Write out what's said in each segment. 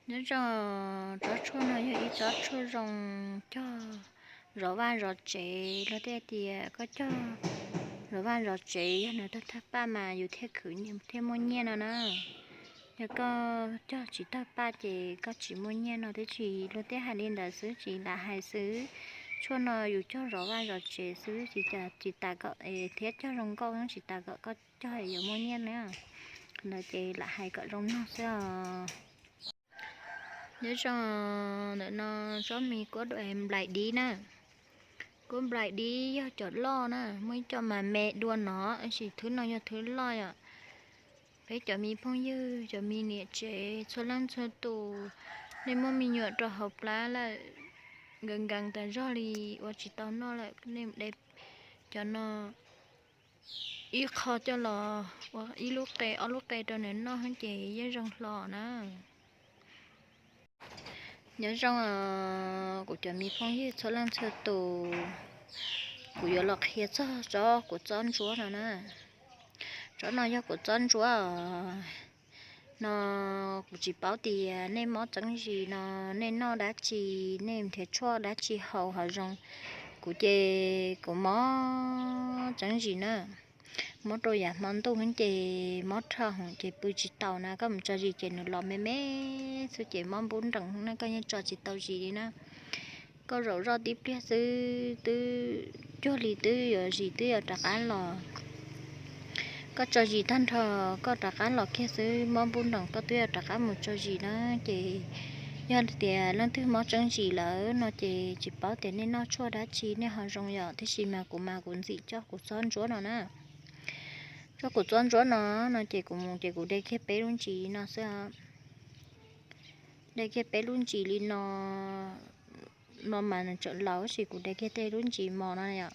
Nyob zoo, tsob tshuaj no yog ib tsob tshuaj zoo cog zov vaj zov tsev. Luag tej tias koj cog zov vaj zov tsev yog nws tawg tawg paj mas yus thiaj khwv thiaj muaj nyiaj no na. Yog koj cog tsis tawg paj ces koj tsis muaj nyiaj no tib si. Luag tej hais li ntawd xwb tsis lam hais xwb. Tshuaj no yus cog zov vaj zov tsev xwb tsis tas kom, thiab cog zoo nkauj tsis tas kom koj cog yuav muaj nyiaj na. Ntawd ces lam hais kom zoo mloog xwb os. Nyob zoo, ntawm no tsob me kuab nplais dib na. Kuab nplais dib yog cov loj na, muaj ib co mas me dua no, tab sis thwb no yog thwb loj yom. Peb cov me phooj ywg, cov me niam tsev txhua leej txhua tus, nej muab me nyuam rau hauv plab lawm, nkees nkees tas zog li, ua tsis tau noj lawm, nej de cov no ib qho coj los ua ib lub qe ob lub qe rau nws noj ces yeej zoo hlo na. Nyob zoo, kuv cov me phooj ywg txhua leej txhua tus, kuv yuav los qhia txog tsob kuv txob ntsuab no na. Tsob no yog kuv txob ntsuab no. Kuv tsis paub tias nej mob tseeb zis no nej noj dab tsi, nej nrhiav tshuaj dab tsi haus ho zoo. Kuv ces kuv mob tseeb zis na, mob rau yav hmo ntuj ces mob rho hoom ces pw tsis taus na, koj mus tso zis ces nws los me me xwb ces mob npub nrees na, koj yeej tso tsis tau zis li na. Koj zaum zoj tib pliag xwb twb cuag li twb yuav zis twb yuav rov qab los. Koj tso zis tag nrho, koj rov qab los kiag xwb mob npub nrees koj twb yuav rov qab mus tso zis na. Ces yog tias leej twg mob tseeb zis lawm no ces tsis paub tias nej noj tshuaj dab tsi nej ho zoo yom, tiam sis mas kuv mas kuv ntxim coj kuv txob ntsuab no na. Coj kuv txob ntsuab no, no ces kuv mus ces kuv de kiag peb lub ntsis no xwb. De kiag peb lub ntsis li no, no mas nws tseem laus tab sis kuv de kiag tej lub ntsis mos no yom.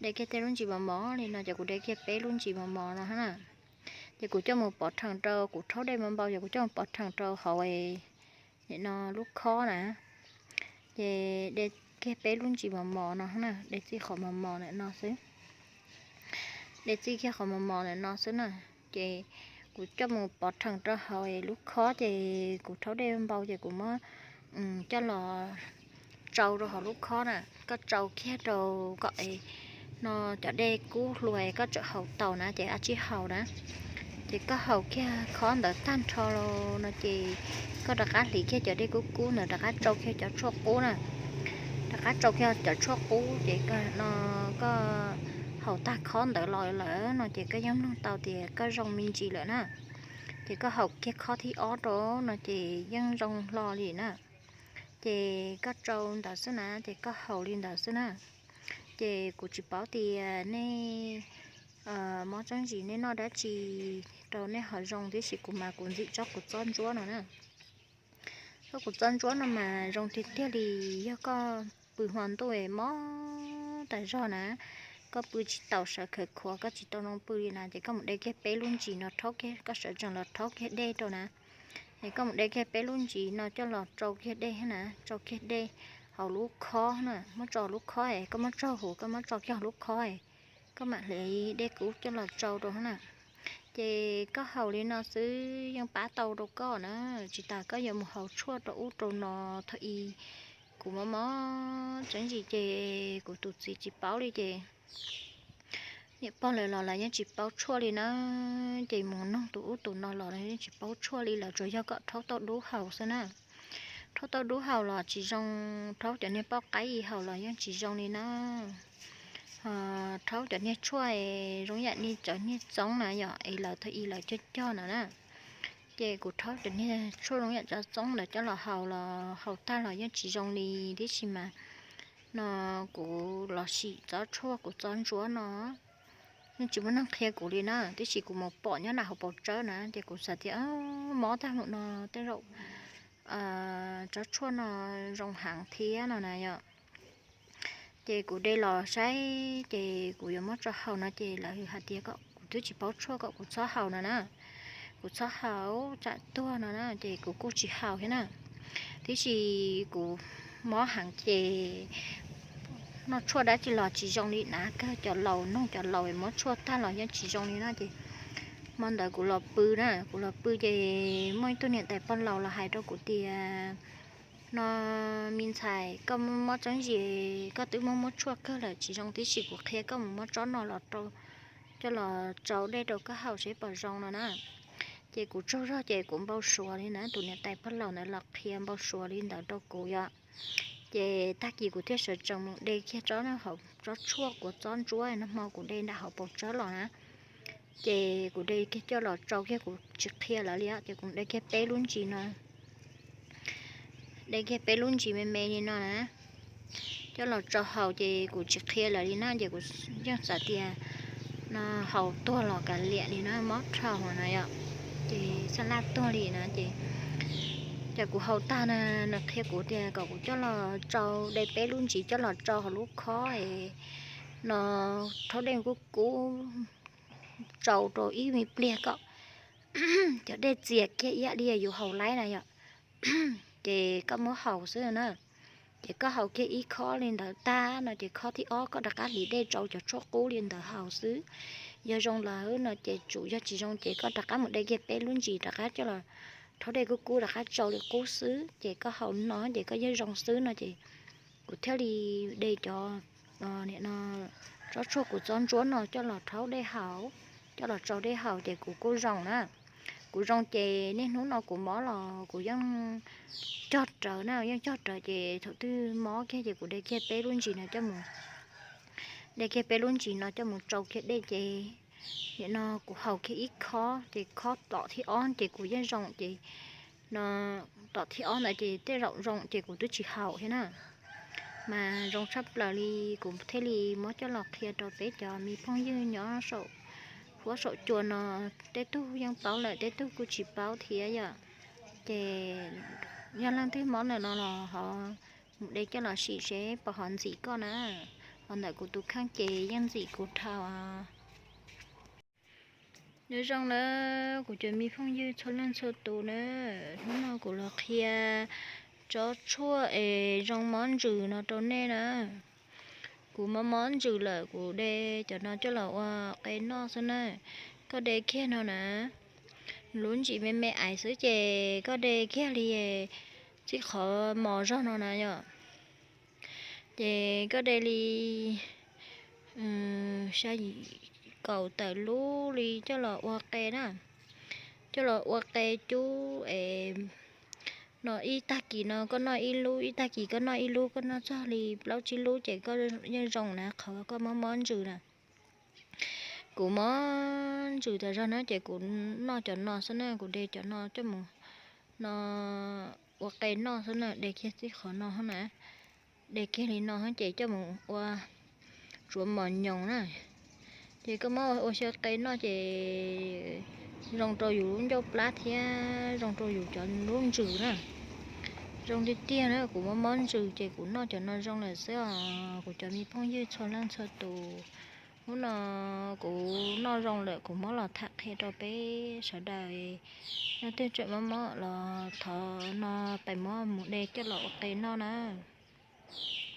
De kiag tej lub ntsis mos mos li no ces kuv de kiag peb lub ntsis mos mos no na. Ces kuv coj mus pov rhees rau, kuv rhaub dej npau npau ces kuv coj mus pov rhees rau hauv no lub khob na. Ces de kiag peb lub ntsis mos mos no na, de txij qhov mos mos ntawm no xwb. De txij kiag qhov mos mos ntawm no xwb na. Ces kuv coj mus pov rhees rau hauv lub khob ces kuv rhaub dej npau ces kuv muab coj los tsau rau hauv lub khob na. Koj tsau kiag rau kom no cov dej kub hluas koj txawm haus tau na ces ab tsij haus na. Ces koj haus kiag khob ntawd tag nrho no ces koj rov qab hliv kiag cov dej kub kub ntawd rov qab tsau kiag cov tshuaj qub na. Rov qab tsau kiag cov tshuaj qub ces no koj haus tag khob ntawd los lawm no ces koj yeej mloog tau tias koj zoo me ntsis lawm na. Ces koj haus kiag khob thib ob rau no ces yeej zoo hlo li na. Ces koj tsau ntawd xwb na ces koj haus li ntawd xwb na. Ces kuv tsis paub tias nej mob tseeb zis nej noj dab tsi rau nej ho zoo, tiam sis kuv mas kuv ntxim tsob kuv txob ntsuab no na. Tsob kuv txob ntsuab no mas zoo tiag tiag li. Yog koj pw hmo ntuj mob tas zog na, koj pw tsis taus sawv khawv khuav koj tsis tau zoo pw li na ces koj mus de kiag peb lub ntsis no rhaub kiag, koj sawv tsees los rhaub kiag dej rau na. Es koj mus de kiag peb lub ntsis no coj los tsau kiag dej na, tsau kiag dej hauv lub khob na, muab tso lub khob es koj muab tso huv, koj muab tso kiag hauv lub khob es koj mam hliv dej kub coj los tsau rau na. Ces koj haus li no xwb yeej pab tau rau koj na, tsis tas koj yuav mus haus tshuaj rau ub rau no. Thaum ub kuv mob mob tseeb zis ces kuv tus txiv tsis paub li ces niam pog lawv los lawv yeej tsis paub tshuaj li na. Ces mus noog tus ub tus no los lawv yeej tsis paub tshuaj li, lawv tsuas yog kom rhaub tauj dub haus xwb na. Rhaub tauj dub haus los tsis zoo, rhaub cov niag pauj qaib haus los yeej tsis zoo li na. Rhaub cov niag tshuaj zoo yam li cov niag txoob na yom, es lawv thaum ub lawv cog cog no na. Ces kuv rhaub cov niag tshuaj zoo yam cov txoob ntawd coj los haus los haus tag los yeej tsis zoo li. Tiam sis mas no kuv los sim tsob tshuaj kuv txob ntsuab no yeej tsis muaj neeg qhia kuv li na, tiam sis kuv mus pom nyob nram hauv paus tsawb na ces kuv xav tias mob tag mus no tej zaum tsob tshuaj no zoo heev thiab no na yom. Ces kuv de los saib ces kuv yuav muab tso haus no ces lawv hais tias kuv twb tsis paub tshuaj kom kuv txhob haus no na. Kuv txhob haus tsam tuag no na ces kuv kuj tsis haus thiab na. Tiam sis kuv mob heev ces noj tshuaj dab tsi los tsis zoo li na, kawg cov laus noog cov laus muab tshuaj tag los yeej tsis zoo li na ces Hmo ntawd kuv los pw na, kuv los pw ces muaj ib tug niam tais pog laus los hais rau kuv tias, no, me ntxhais, koj mob tseeb zis, koj twb muab muab tshuaj kawg lawm tsis zoo tib si, kuv qhia koj mus muab tsob no los rau, coj los tsau dej rau koj haus seb puas zoo no na. Ces kuv tsaug zog ces kuv npau suav li na, tus niam tais pog laus ntawd los qhia npau suav li ntawd rau kuv yom. Ces tag kis kuv thiaj sawv tsees mus de kiag tsob, tsob tshuaj kuv txob ntsuab no hmo kuv de nram hauv paus tsawb los na. Ces kuv de kiag coj los tsau kiag, kuv tsis qhia lawv li, ces kuv de kiag peb lub ntsis no, de kiag peb lub ntsis me me li no na, coj los tsau haus ces kuv tsis qhia lawv li na, ces kuv yeej xav tias no haus tuag los kav liam li no, mob dhau no yom, ces xab laj tuag li na. Ces, ces kuv haus tag na, nws qhia kuv tias kom kuv coj los tsau, de peb lub ntsis coj los tsau hauv lub khob es no rhaub dej kub kub, tsau rau ib me pliag kom cov dej txias kiag ib yam li yus haus laib na yom. Ces koj muab haus xwb na. Ces koj haus kiag ib khob li ntawd tag no ces khob thib ob koj rov qab hliv dej tsau cov tshuaj qub li ntawd haus xwb. Yog zoo lawm no ces tsum, yog tsis zoo ces koj rov qab mus de kiag peb lub ntsis rov qab coj los rhaub dej kub kub rov qab tsau li qub xwb, ces koj haus no ces koj yeej zoo xwb no ces kuv thiaj li de cov, nim no, tsob tshuaj kuv txob ntsuab no coj los rhaub dej haus, coj los tsau dej haus ces kuv kuj zoo na. Kuv zoo ces niaj hnub no kuv mob los kuv yeej cog rawv na, yeej cog rawv ces thaum twg mob kiag ces kuv de kiag peb lub ntsis no coj mus, de kiag peb lub ntsis no coj mus tsau kiag dej ces nim no kuv haus kiag ib khob ces khob tom thib ob ces kuv yeej zoo ces no, tom thib ob ntawd ces tej zaum zoo ces kuv twb tsis haus thiab na. Mas zoo tshaj plaws li, kuv thiaj li muab coj los qhia rau peb cov me phooj ywg nyob saum huab saum cua no, tej tug yeej paub lawm tej tug kuj tsis paub thiab yom. Ces yog leej twg mob ntawm no los ho mus de coj los sim seb puas ho ntxim koj na. Ho ntawm kuv tus kheej ces yeej ntxim kuv dhau. Nyob zoo na kuv cov me phooj ywg txhua leej txhua tus na, hnub no kuv los qhia tsob tshuaj es zoo mob ntsws no rau nej na. Kuv mob mob ntsws lawm kuv de cov no coj los ua qe noj xwb na. Koj de kiag no na, lub ntsis me me aiv xwb ces koj de kiag li txij qhov mos zog no na yom. Ces koj de li xya yim kaum tawm lub li coj los ua qe na, coj los ua qe cub es no ib tag kis no koj noj ib lub, ib tag kis koj noj ib lub, koj noj txog li plaub tsib lub ces koj yeej zoo na, qhov koj mob mob ntsws na. Kuv mob ntsws tas zog na ces kuv noj cov no xwb na, kuv de cov no coj mus no ua qe noj xwb na, de kiag txij qhov no na, de kiag li no ces coj mus ua tsuav mos nyoos na. Ces koj muab ua xyaw qe noj ces zoo rau yus lub ncauj plab thiab zoo rau yus cov lub ntsws na. Zoo tiag tiag na, kuv mob mob ntsws ces kuv noj cov no zoo lawm xwb os kuv cov me phooj ywg txhua leej txhua tus. Hnub no kuv noj zoo lawm kuv muab los tham qhia rau peb sawv daws. Leej twg tseem mob mob los thov no pais muab mus de coj los ua qe noj na.